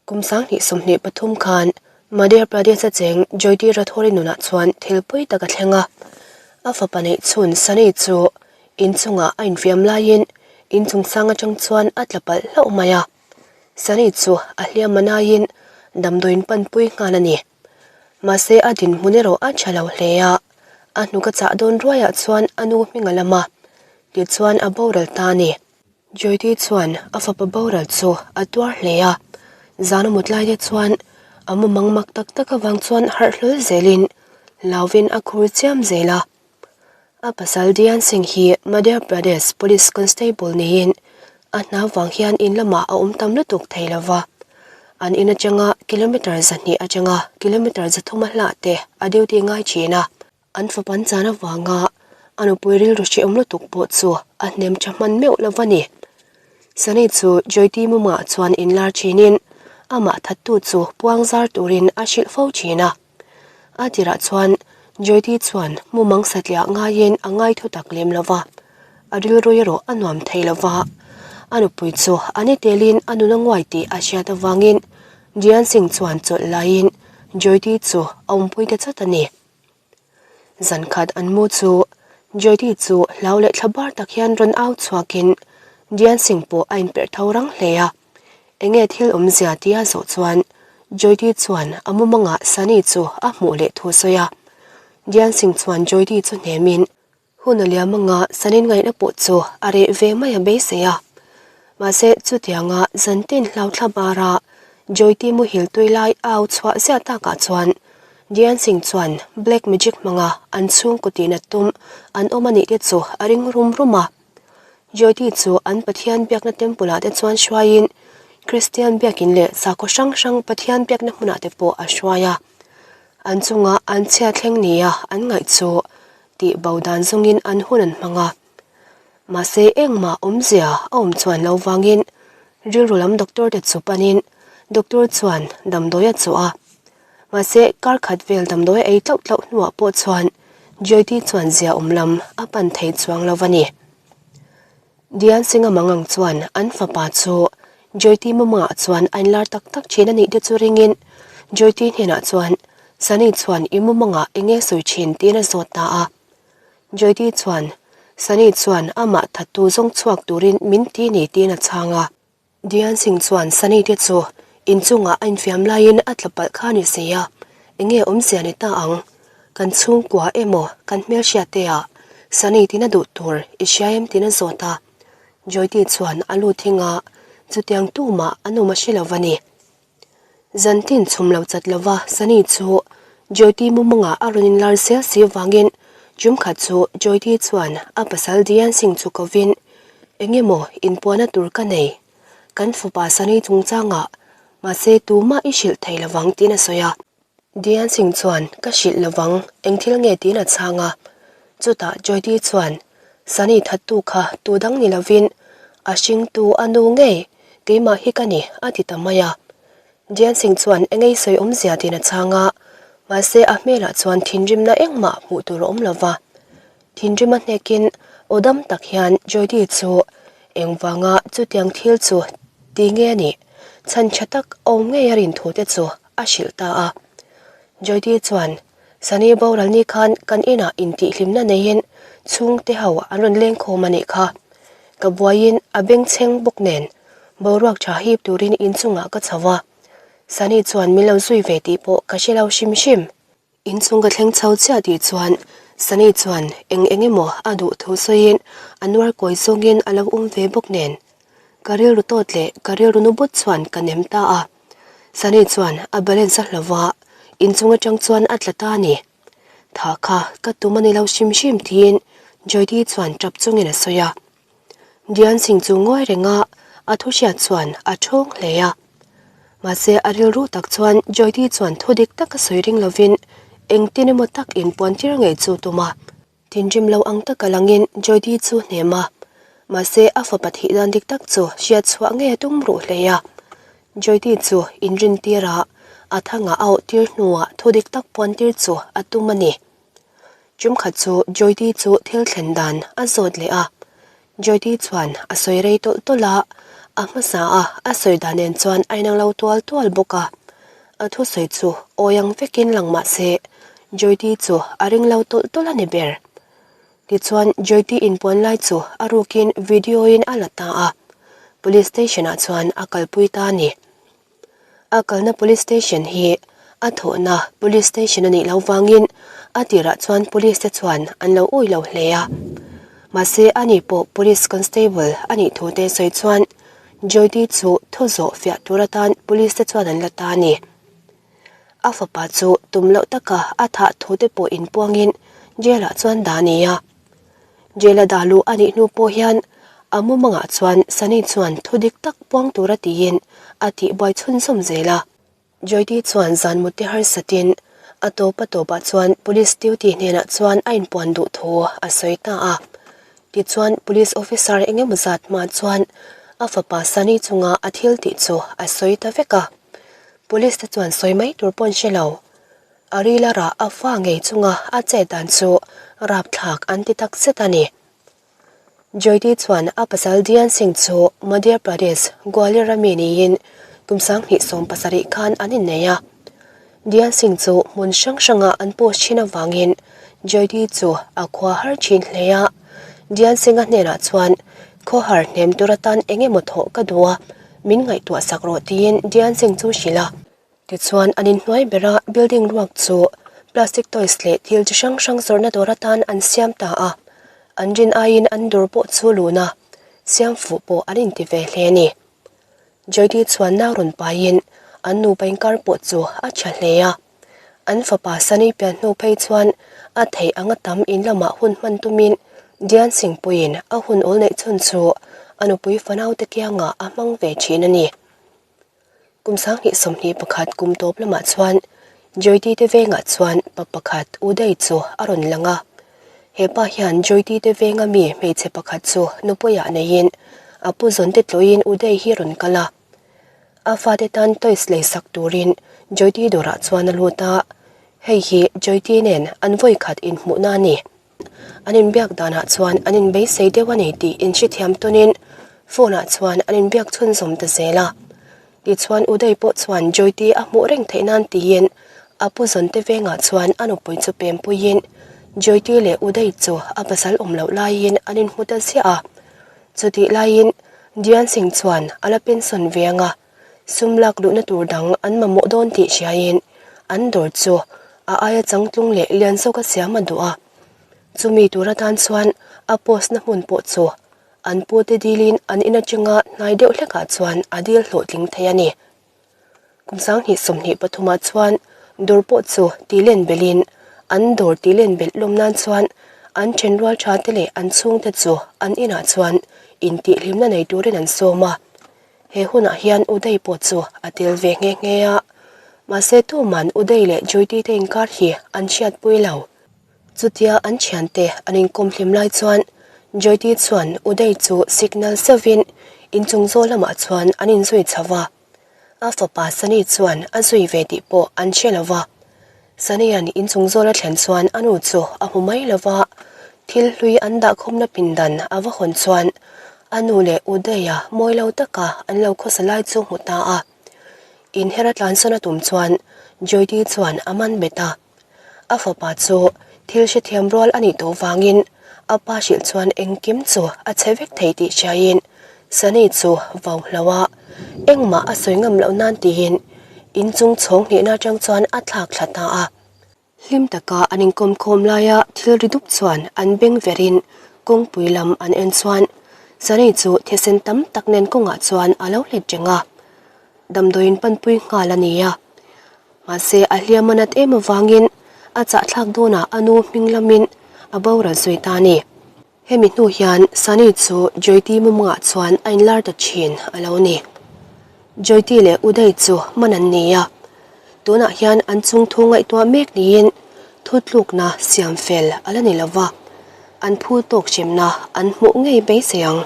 Kum 2023 khan Madhya Pradesh-a cheng Jyoti Rathore nunah chuan thil pawi tak a thleng a. A fapa neih chhun Sunny chu inchungah a infiam laiin inchung sang atang chuan a tla palh hlauh mai a. Sunny chu a hliam a naiin damdawiin panpui nghal a ni. Mahse a dinhmun erawh a tha lo hle a, a hnuk a chah dawn ruaiah chuan a nu hming a lam a, tichuan a boral ta a ni. Jyoti chuan a fapa boral chu a tuar hle a, zan a mut lai te chuan a mumang mak tak tak avang chuan harh hlawl zelin hlauvin a khur chiam zel a. A pasal Dhyan Singh hi Madhya Pradesh Police Constable niin a hna vang hian in lamah a awm tam lutuk thei lo va. An in atanga kilometre 200 atanga kilometre 300 a hlah te a duty ngai thin a. An fapan chan avanga a nupui rilru hrehawm lutuk pawh chu a hnem tha hman meuh lo va ni. Sunny chu Jyoti mumah chuan inlar thinin amah thattu chu puang zar turin a hrilh fo thin a. A tirah chuan Jyoti chuan mumang satliah ngaiin a ngai thu tak lem lo va, a rilru erawh a nuam thei lo va. A nupui chu a ni telin a nun a nguai tih a hriat avangin Dhyan Singh chuan chawlh laiin Jyoti chu a awmpui ta chat a ni. Zan khat an mu chu Jyoti chu hlau leh thla bar tak hian rawn au chhuakin Dhyan Singh pawh a inperh tho rang hle a. Enge thil awmzia tia zawh chuan Jyoti chuan a mumangah Sunny chu a hmuh leh thu sawi a. Dhyan Singh chuan Jyoti chu hnemin Hun a liam anga Sanin ngaihna pawh chu a reh ve mai a beisei a. Mahse, chutianga zantin hlauthla bara Jyoti muhil tui lai au chhuah ziah takah chuan Dhyan Singh chuan black magic hmanga an chhungkaw tihna tum an awm a nih te chu a ring rum rum a. Jyoti chu an Pathian biakna temple ah te chuan hruaiin Kristian biakin leh sakhaw hrang hrang Pathian biakna hmunah te pawh a hruai a. An chunga an chhia thleng nia an ngaih chu tih bo dan zawngin an hun an hmang a. Mahse engmah awmzia a awm chuan lo vangin rilru lam doctor te chu panin doctor chuan damdawi a chawh a. Mahse kar khat vel damdawi a ei tlauh tlauh hnuah pawh chuan Jyoti chuan zia awm lam a pan thei chuang lo a ni. Dhyan Singh-a mangang chuan an fapa chu Jyoti mumangah chuan a inlar tak tak thin a nih te chu ringin Jyoti hnenah chuan Sunny chuan i mumangah eng nge sawi thin tiin a zawt ta a. Jyoti chuan Sunny chuan amah thattu zawng chhuak turin min ti ni tiin a chhang a. Dhyan Singh chuan Sunny te chu inchungah a infiam laiin a tla palh kha a ni si a, eng nge awmzia ni ta ang? Kan chhungkua emaw kan hmelhriat te ah Sunny tina duh tur i hria em tiin a zawt a. Jyoti chuan a lu thing a, chutiang tumah an awm a hre lo va ni. Zantin chhum lo chat lova Sunny chu Jyoti mumangah a rawn inlar zel si avangin chumkhat chu Jyoti chuan a pasal Dhyan Singh chu kovin, Eng emaw inpuahna tur ka nei, kan fapa Sunny chungchangah, mahse tumah i hrilh thei lovang tiin a sawi a. Dhyan Singh chuan ka hrilh lovang, eng thil nge tiin a chhang a. Chutah Jyoti chuan Sunny thattu kha tu dang ni lovin a hringtu a nu ngei keimah hi ka ni a ti ta mai a. Dhyan Singh chuan eng ei sawi awmzia tiin a chhang a, mahse a hmelah chuan thinrimna engmah hmuh tur a awm lova. Thinrim a hnekin aw dam tak hian Jyoti chu engvanga chutiang thil chu ti nge a nih chhan tha tak a awm ngei a rin thu te chu a hrilh ta a. Jyoti chuan, Sunny boral ni khan kan inah intihhlimna neiin chhungte ho an rawn lengkhawm a nih kha. Ka buaiin a bengchheng bawk nen boruak tha hip turin inchungah ka chho a. Sunny chuan min lo zui ve tih pawh ka hre lo hrim hrim. Inchung ka thleng chho chiah tih chuan Sunny chuan eng eng emaw a duh thu sawiin a nuar kawi zawngin a lo um ve bawk nen ka rilru tawt leh ka rilru nu but chuan ka nem ta a. Sunny chuan a balance a hlo a, inchung atang chuan a tla ta a ni. Tha kha ka tum a ni lo hrim hrim tiin Jyoti chuan tap chungin a sawi a. Dhyan Singh chu ngawi reng a, a thu hriat chuan a thawng hle a. Mahse a rilru tak chuan Jyoti chuan thu dik tak a sawi ring lovin engtin emaw tak inpuan tir ngei chu tum a. Thinrim lo ang taka langin Jyoti chu hnem a, mahse a fapa thih dan dik tak chu hriat chhuah ngei a tum ruh hle a. Jyoti chu inrin tir a, a thangah a awh tir hnuah thu dik tak puan tir chu a tum a ni. Chumkhat chu Jyoti chu thil thlen dan a zawt leh a, Jyoti chuan a sawi rei tawlh tawlh a, A hmasa a a sawi dan nen chuan a inang lo tual tual bawk a, a thusawi chu awi ang vekin lang mah se Joyti chu a ring lo tawlh tawlh a ni ber. Tichuan Joyti inpuan lai chu a rukin video in a la ta a, Police Station ah chuan a kalpui ta a ni. A kalna Police Station hi a thawhna Police Station a nih loh vangin a tirah chuan Police te chuan an lo awi lo hle a. Mahse ani pawh Police Constable a nih thu te sawi chuan Joydi chu thu zawh fiah tur atan Police te chuan an la ta a ni. A fapa chu tum loh taka a thah thu te pawh inpuangin jail ah chuan dah a ni a. Jail a dah luh a nih hnu pawh hian a mumangah chuan Sunny chuan thu dik tak puang tura tiin a tihbuai chhunzawm zel a. Joydi chuan zan mut te harsatin a tawp a tawpah chuan police duty hnenah chuan a inpuan duh thu a sawi ta a. Tichuan police officer eng emaw zat hma chuan a fapa Sunny chunga a thil tih chu a sawi ta vek a. Police te chuan sawi mai tur pawh an hre lo. A rila rah a fa ngei chunga a chet dan chu rapthlak an ti tak zet a ni. Joydi chuan a pasal Dhyan Singh chu Madhya Pradesh, Gwalior a mi niin kum 2017 khan an innei a. Dhyan Singh chu hmun hrang hranga an post thin avangin Joydi chu a khua har thin hle a. Dhyan Singh-a hnenah chuan khawhar hnem tur atan eng emaw thawh ka duh a, min ngaihtuah sak rawh tiin Dhyan Singh chu hrilh a. Tichuan, an inhnuai bera building ruak chu plastic toys leh thil chi hrang hrang zawrhna dawr atan an siam ta a, an rin aiin an dawr pawh chu lun a, siam fuh pawh an inti ve hle a ni. Joydi chuan nau rawn paiin an nupa inkar pawh chu a tha hle a, an fapa Sunny pian hnu phei chuan a theih anga tam in lamah hun hman tumin Dian Singpuiin a hun awl neih chhun chu a nupui fanaute kiangah a hmang ve thin a ni. Kum 2021 kum tawp lamah chuan Joydi te vengah chuan pa pakhat Uday chu a rawn lang a. He pa hian Joydi te venga mi hmeichhe pakhat chu nupuiah neiin a pu zawn te tlawhin Uday hi rawn kal a. A fate tan toys lei sak turin Joydi dawrah chuan a lut a. Hei hi Joydi nen an vawikhat inhmuhna a ni. An inbiak danah chuan an inbeisei deuh a ni tih inhrethiam tawnin phone-ah chuan an inbiak chhunzawm ta zel a. Tichuan Uday pawh chuan Joyte a hmuh reng theih nan tiin a pu zawnte vengah chuan a nupui chu pempuiin Joyte leh Uday chu a pasal awm loh laiin an inhmu ta ziah a. Chutih laiin Dhyan Singh chuan a la pension ve ang a. Sum lak luhna tur dang an mamawh dawn tih hriaiin an dawr chu a aia changtlung leh lian zawka siam a duh a. Chumi tur atan chuan a post na hmun pawh chu an pute dilin an in atanga hnai deuh hlekah chuan a dil hlawhtling thei a ni. Kum 2023 ah chuan dawr pawh chu ti len belhin an dawr ti len belh lawm nan chuan an thenrual tha te leh an chhungte chu an inah chuan intihhlimna nei turin an sawm a. He hunah hian Uday pawh chu a tel ve nghe nghe a, mahse tuman Uday leh Joyti te inkar hi an hriatpui lo. Chutia an thiante an inkawm hlim lai chuan Joyti chuan Uday chu signal zeuhin inchung zawl lamah chuan an inzui chho va. A fapa Sunny chuan a zui ve tih pawh an hre lo va. Sunny-a'n inchung zawl a thlen chuan a nu chu a hmu mai lo va, thil hlui an dahkhawmna pindan a va hawn chuan a nu leh Uday-a mawi lo taka an lo khawsa lai chu hmu ta a. Inher a tlansawn a tum chuan Joydi chuan a man bet a. A fapa chu thil hrethiam rual a nih tawh vangin a pa hrilh chuan engkim chu a chhe vek thei tih hriaiin Sunny chu vau hlo a, engmah a sawi ngam loh nan tiin inchung chhawng hnihna atang chuan a thlak thla ta a. Hlim taka an inkawm khawm laia thil ri dup chuan an beng verin kawngpui lam an en chuan Sunny chu thisen tam tak nen kawngah chuan a lo hlet reng a, damdawiin panpui nghal a ni a. Mahse a hliam a nat em avangin a chahthlak dawnah a nu hming lamin a boral zui ta a ni. Hemi hnu hian Sunny chu Joyti mumangah chuan a inlar ta thin a lo ni. Joyti leh Uday chu man an ni a, tunah hian an chungthu ngaihtuah mek niin thutlukna siam fel a la ni lo va, an phu tawk hremna an hmuh ngei beisei ang.